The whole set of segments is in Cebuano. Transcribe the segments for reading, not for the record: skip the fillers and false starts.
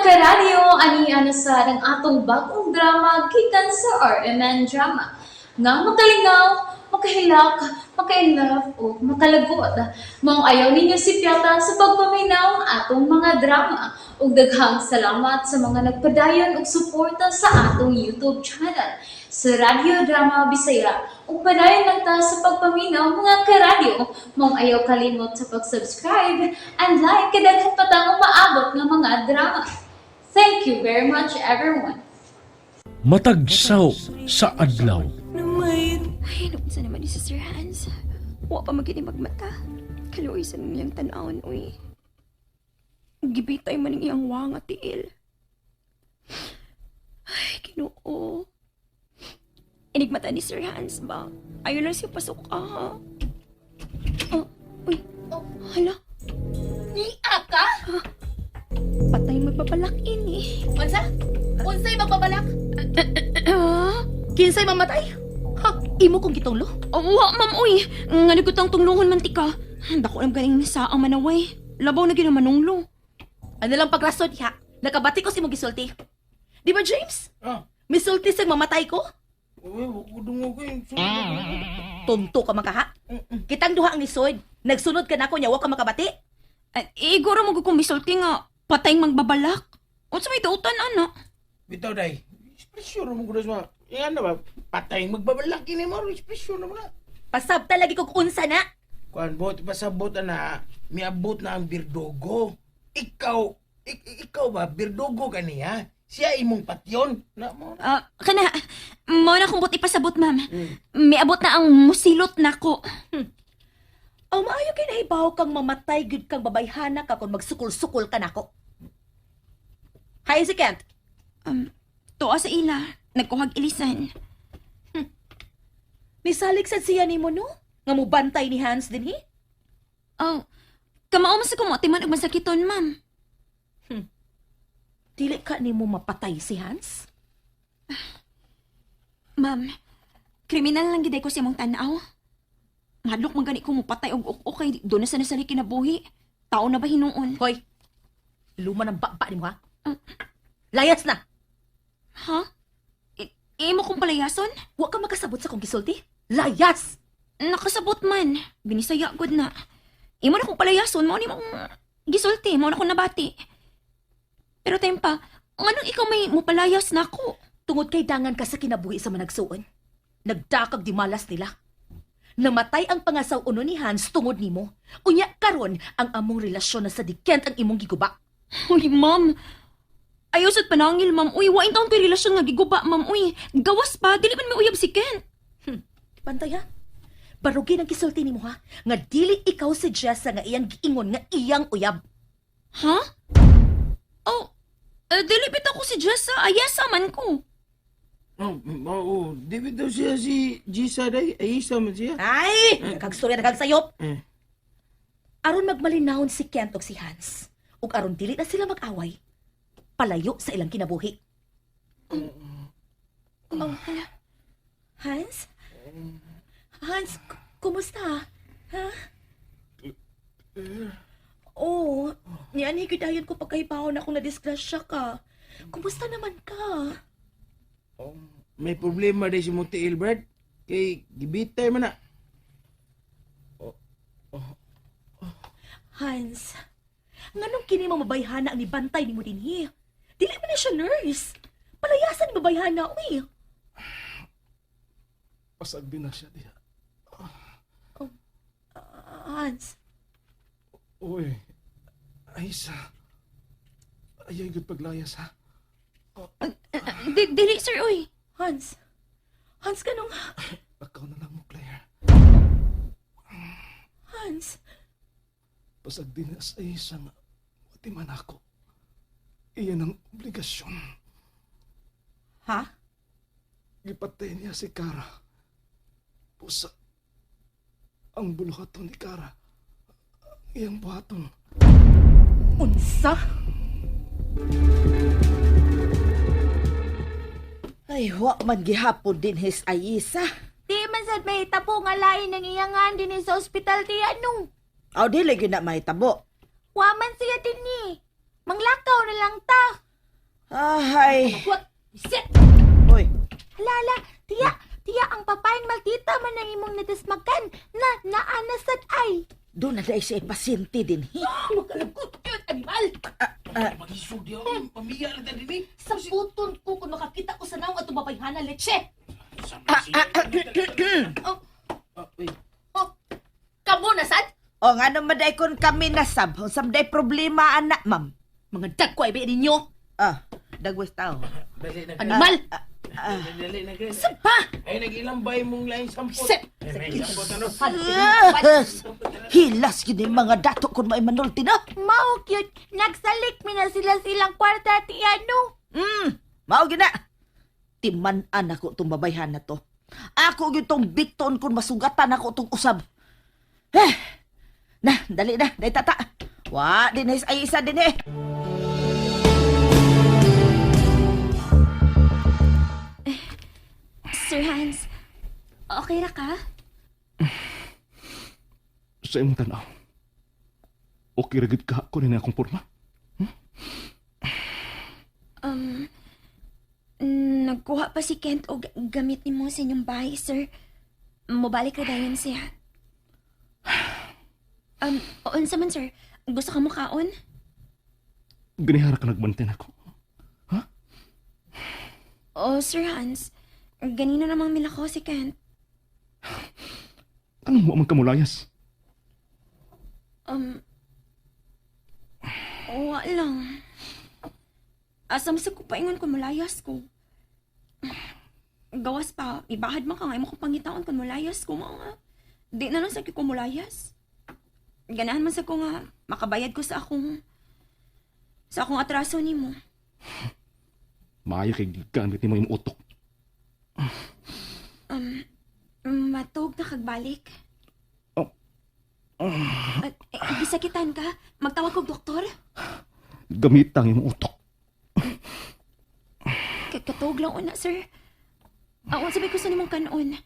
Karadyo, ani ana sa ang atong bagong drama gikan sa RMN Drama nga makalingaw, makahilak, maka-inlove o makalagot. Maong ayaw ninyo sipyata sa pagpaminaw ang atong mga drama. Ug daghang salamat sa mga nagpadayon og suporta sa atong YouTube channel sa Radyo Drama Bisaya. Ug padayon lang ta sa pagpaminaw, mga karadyo. Maong ayaw kalimot sa pag-subscribe and like kay daghan pa tang umaabot nga mga drama. Thank you very much, everyone. Matag saw sa adlaw. Ay, naunsa naman ni si Sir Hans. Wa pa man gyud magmata. Kaluoy sa niyang tan-awon, uy. Gibitay man ang iyang wang at tiil. Ay, Ginoo. Inigmata ni Sir Hans ba? Ayaw lang siya pasok, ah. Oh, uy. Oh, hala. Ni ka? Patay magbabalak-in eh. Unsa? Unsay magbabalak? Ah? Kinsay mamatay? Ha, imo kong gitunglo? Oh, wa, ma'am, uy. Nga ko tang tunglungon man tika. Dako lang ganing sa ang manaway. Labaw na ginamanunglo. Ano lang pagrason diha? Nakabati ko si mong gisulti. Di ba, James? Ah, Misulti sa mamatay ko? uy, wag ko dungog eh. Tonto ka man kaha. Kitang duha ang nisod. Nagsunod ka nako nya wa ka makabati. Ay, iguro mo kung misulti nga patay magbabalak. Unsa may dautan ana? Bitaw, day. Espresyon mo ko na sa. Yan na ba? Patay magbabalak ini mo. Espresyon mo na. Pasabta lagi ko kung unsa na. Kuan bot pasabot na miabot na ang birdogo. Ikaw, ikaw ba birdogo kaniya? Siya imong patyon. Na mo. Ah, kana mo na kung buti pasabot, ma'am. Miabot na ang musilot nako. Aw, maayo kay nahibaw kang mamatay gyud kang babayhana ka kung magsukol-sukol ka nako. Hi si Kent. Tuwa sa ila, nagkuhag ilisan. Misalig sad siya nimo, no? Nga mubantay ni Hans dinhi. Oh, kamao man sa kumuti man og masakiton, ma'am. Dili ka nimo mapatay si Hans? Ma'am, kriminal lang gid ko sa imong tan-aw. Madlok man gani ko mopatay og ok kay doon na sa nasali kinabuhi. Tao na ba hinuon? Hoy. Luma ng baba nimo ha. Layas na. Ha? Imo kong palayason? Wa ka makasabot sa kong gisulti. Layas! Nakasabot man. Binisaya gud na. Imo na kong palayason, mao ni mong gisulti, mao na kong nabati. Pero tempa, nganong ikaw may mupalayas na ako? Tungod kay dangan ka sa kinabuhi sa managsuon. Nagdakag di malas nila. Namatay ang pangasaw uno ni Hans tungod nimo. Unya karon ang among relasyon na sa di Kent ang imong giguba. Uy, ma'am. Ayaw sad panangil, ma'am. Uy, wain taon ko'y relasyon nga giguba, ma'am. Uy, gawas pa, dili man may uyab si Kent. Pantay ha. Barugin ang gisulti nimo ha nga dili ikaw si Jessa nga iyang giingon nga iyang uyab. Ha? Oh, eh, dili bitaw ko si Jessa. Ayesa man ko. Oh, oo, di bitaw siya si Gisa day. Ay, isa man siya. Ay, nakagstorya nakagsayop. Eh. Aron magmalinawon si Kent og si Hans, ug aron dili na sila mag-away, palayo sa ilang kinabuhi. Oh, hala. Hans? Hans, kumusta? Ha? Oo, oh, niyan higidayon ko pagkahibaw na kung nadisgrasya ka. Kumusta naman ka? Oh, may problema day si Monte Ilbert. Kay gibitay man na. Hans, nganong kini mo mabayhana ang nibantay nimo dinhi? Dili man na siya nurse. Palayasan ni mabayhana, uy. Pasagdi na siya diha. Hans, Uy, Aisa. Ayaw gud paglayas ha. Dili, sir, uy. Hans. Hans, kanong Lakaw na lang mo, Claire. Hans. Pasagdi na sa Aisa nga wati man ako. Iyan ang obligasyon. Ha? Gipatay niya si Kara. Pusa. Ang buluhaton ni Kara. Ang iyang buhaton. Unsa? Ay, wa man gihapon din his Ayisa. Di man sad mahitabo nga lain ng iyangan dinhi sa ospital ti ano. Aw, dili gyud na mahitabo. Wa man siya dinhi. Manglakaw na lang ta. Ahay. What? Sit! Hoy, Lala, tiya, tiya ang papayang maldita man ang imong nadismagan na naanasad ay. doon na dahil siya pasyente din. Hi. Makalagot yun, animal! Magisog di ako. Pamiya na din eh. Samputon ko kung makakita ko sa naong atong babayhana leche. Oh. Oh. Kamo na sad? O nga naman day kun kami nasab. Unsam day problema anak, ma'am. Mga dagko ay bayan ninyo. Ah, dagwes tao. Dali na. Animal! Dali na, Grace. Saan pa? Ay, nag-ilambay mong laing sampot. Sit! Ay, may sampot ano? Yes! Hilas gid ni mga dato kun maimanulti na. Mao cute, nagsalik mi na sila silang kwarta tiya no. Mao gina. Timan-an ako tong babayhan na to. Ako gyud tong bikton kun masugatan ako tong usab. Eh. Na, dali na, dai tata. Wa, dinhi ay isa dinhi. Sir Hans, okay ra ka? Sa imong tanaw. Okay ra gid ka ko ni akong porma. Um, nagkuha pa si Kent og gamit nimo sa inyong bahay, sir. Mobalik ra dayon siya. Unsa man, sir? Gusto ka mo kaon? Ganihara ka nagbantay nako. Oh, Sir Hans, ganina namang milako si Kent. Anong wa man ka mulayas? Wa lang. Asa mo sa kupaingon kung mulayas ko. Gawas pa, ibahad man ka nga, imo kong pangitaon kung mulayas ko mga. Di na lang sa ko mulayas. Ganahan man sa ko nga, makabayad ko sa akong atraso nimo. Maayo kay gigamit nimo imong utok. Matug na kagbalik. Oh. At, eh, gisakitan ka? Magtawag kog doktor? Gamit ang imong utok. Katog lang una, sir. Ang unsa may gusto nimong kanon?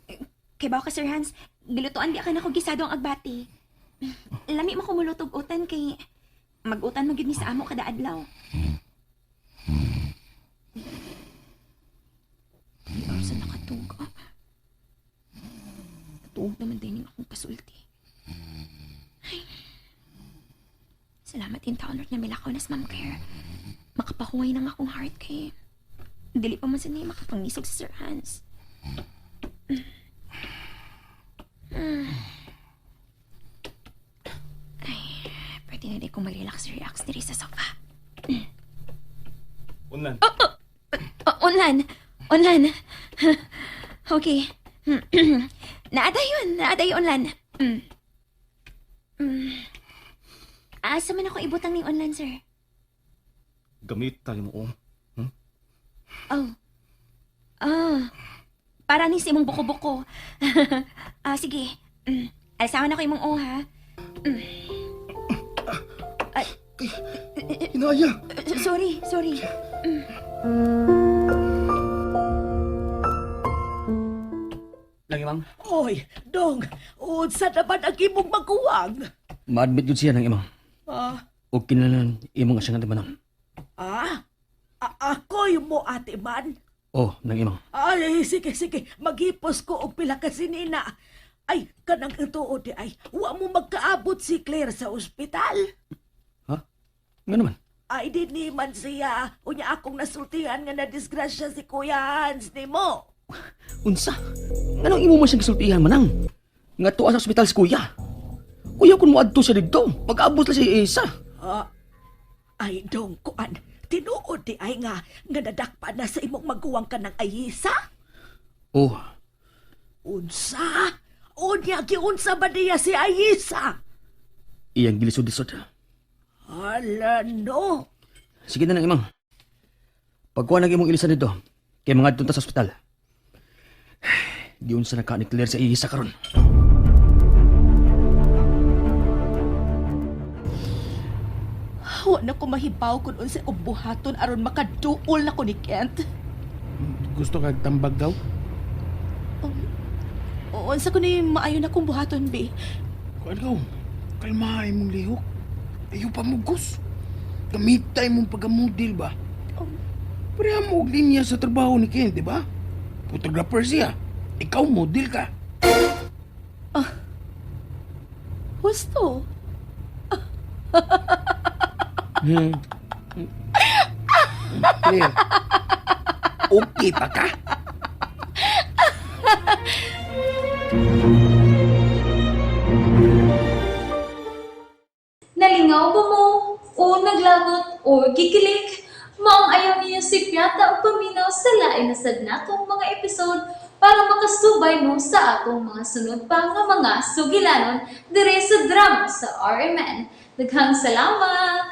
Eh, Kay ba ka, Sir Hans, gilutuan di ka na ko gisado ang agbati. Lami mo kumulutog utan kay mag-utan mo gyud ni sa amo kada adlaw. Ay, oras na nakatug. Ah. Tuog naman din yung akong kasulti. Ay. Salamat din taon na milakaw na sa Ma'am Claire. Makapahuway ng akong heart kay dili pa man sa ni makapangisog si Sir Hans. Ay, pwede na di ko mag-relax-relax diri sa sofa. Unan. Oh, onlan! Onlan! Okay. Naada yun! Naada yun, onlan. Mm. Mm. Asa man ako ibutang ning onlan, sir? Gamit tayo mo. Oh. Ah. Para ni sa imong buko-buko. Ah, sige. Alsawan ako imong o, ha? Ay, Inaya. sorry, sorry. Lang imang, Oy, dong, unsa naman ang imong maguwang? ma-admit yun siya ng imang. Ah, O kinalan imong nga siya nga manang. ah, ako'y mo ate man. Oh, nang imang. Ay, sige, sige, maghipos ko og pila ka sinina. Ay, kanang ituod di ay, wa mo magkaabot si Claire sa ospital. Ha? Nga naman. Ay, di ni man siya. Unya akong nasultihan nga na-disgrasya si Kuya Hans ni mo. Unsa? Nganong imo man siyang gisultihan manang? Nga tuwa sa ospital si kuya. Kuya kun moadto siya didto, pag-abot lang siya isa. Ah, ay, dong, kuan. Tinuod di ay nga, nga nadakpa na sa imong maguwang ka ng ayisa? Oh, Unsa? Unya, giunsa ba niya si Ayisa? iyang gilisod-lisod. Hala, no. Sige na nang imang. Pagkuha nang imong ilisan dito, kay mga ta sa ospital. Giunsa na ka ni Claire sa isa karon. Wa na ko mahibaw kung unsay akong buhaton aron makaduol na ko ni Kent. Gusto kag tambag daw? Unsa ko ni maayo na kong buhaton, be? Kuan ka, kalma imong lihok. Ayaw pa mugos. Gamit tayo mong pagamudil ba? Og Pareha mo og linya sa trabaho ni Ken, di ba? Photographer siya. Ikaw, model ka. Husto. Claire, okay pa ka? Nalingaw ba mo? O naglagot o gikilig? Maong ayaw niyo si Piata o paminaw sa lain na sad natong mga episode para makasubay mo sa atong mga sunod pa nga mga sugilanon dire sa drama sa RMN. Daghang salamat!